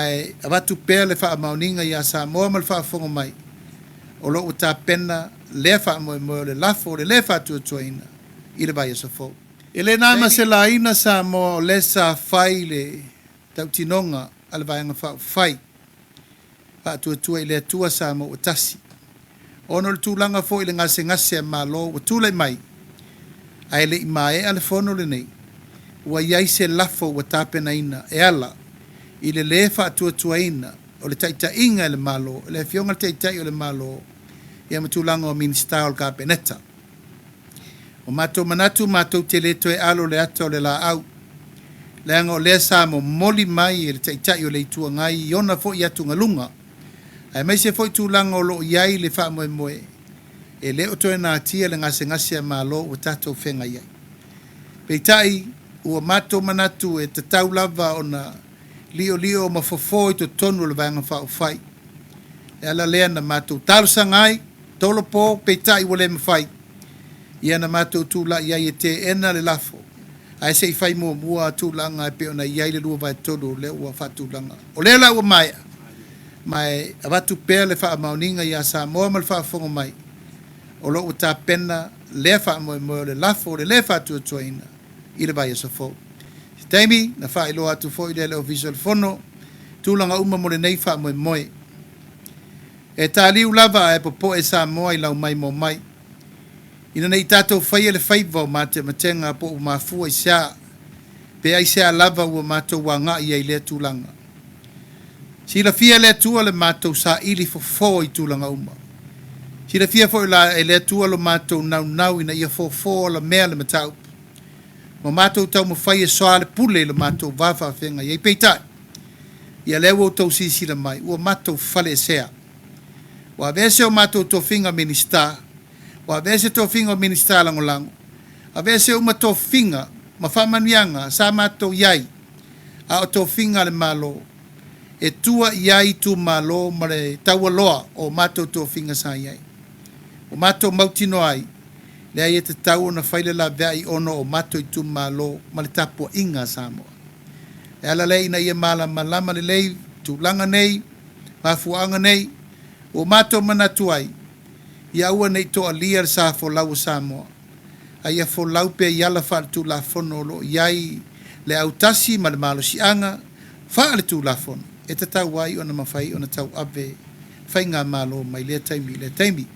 Ma e avatu pea le faamaoniga ia Samoa ma le faafofoga mai, o lo o ua tapena lea faamoemoe o le lafo o le lē faatuatuaina i le vaiaso fou. E le na ma se laina Samoa o lea sa fai le tautinoga a le Vaega Faaupufai Faatuatua i le Atua Samoa ua Tasi, ona o le tulaga foi i le gasegase a Malo ua tulai mai ae le i maea le fono lenei, ua i ai se lafo ua tapenaina e ala i le lē faatuatuaina o le taitaiga e le Malo, e le Afioga i le Taitai o le Malo ia ma tulaga o Minisita o le Kapeneta. Ua matou manatu matou te le toe alo i le ata o le laau, leaga o lea sa momoli mai e le Taitai o le Itu Agai i ona foi atugaluga, aemaise foi tulaga o lo o i ai le faamoemoe e le o toe natia le gasegase a Malo ua tatou feagai ai. Peitai, ua matou manatu e tatau lava ona liolio ma fofo i totonu o le Vaega Faaupufai. Le ala lea na matou talosaga ai, tolopo, peitai ua le mafai. Ia na matou tulai ai e teena le lafo, ae se i fai muamua tulaga e pei ona i ai le 2/3 o lea ua faatulaga. O lea la ua maea, ma e avatu pea le faamaoniga ia Samoa ma le faafofoga mai, o lo o ua tapena lea faamoemoe o le lafo o le lē faatuatuaina i le vaiaso fou. Se taimi, na faailoa atu foi lea e le Ofisa o le Fono tulaga uma mo lenei faamoemoe. E taliu lava ae popoe Samoa i lau maimoa mai. Ina ne i tatou faia le faiva o matematega po ua mafua i se a, pe aisea lava ua matou agai ai i lea tulaga. Silafia e le Atua le matou saili fofo i tulaga uma. Silafia foi la e le Atua lo matou naunau ina ia fofo alamea le mataupu, ma matou taumafai e soalepule i lo matou va faafeagai ai. Peitai, ia lea ua outou silasila mai, ua matou faleesea. Ua aveese o matou tofiga Minisita, ua aveese tofiga o Minisita Lagolago, aveese uma tofiga ma faamanuiaga sa matou i ai, a o tofiga a le Malo e tua i ai itumalo ma le taualoa o matou tofiga sa i ai. Ua matou mautinoa ai, leai e tatau ona fai le laveai ona o matou itumalo ma le tapuaiga a Samoa. Le ala lea ina ia malamalama lelei tulaga nei, mafuaaga nei, ua matou manatu ai, ia aua ne i toalia le sa folau o Samoa, a ia folau pea i ala faaletulafono o lo o i ai le autasi ma le malosiaga faaletulafono e tatau ai ona mafai ona tauave faigamalo mai lea taimi i lea taimi.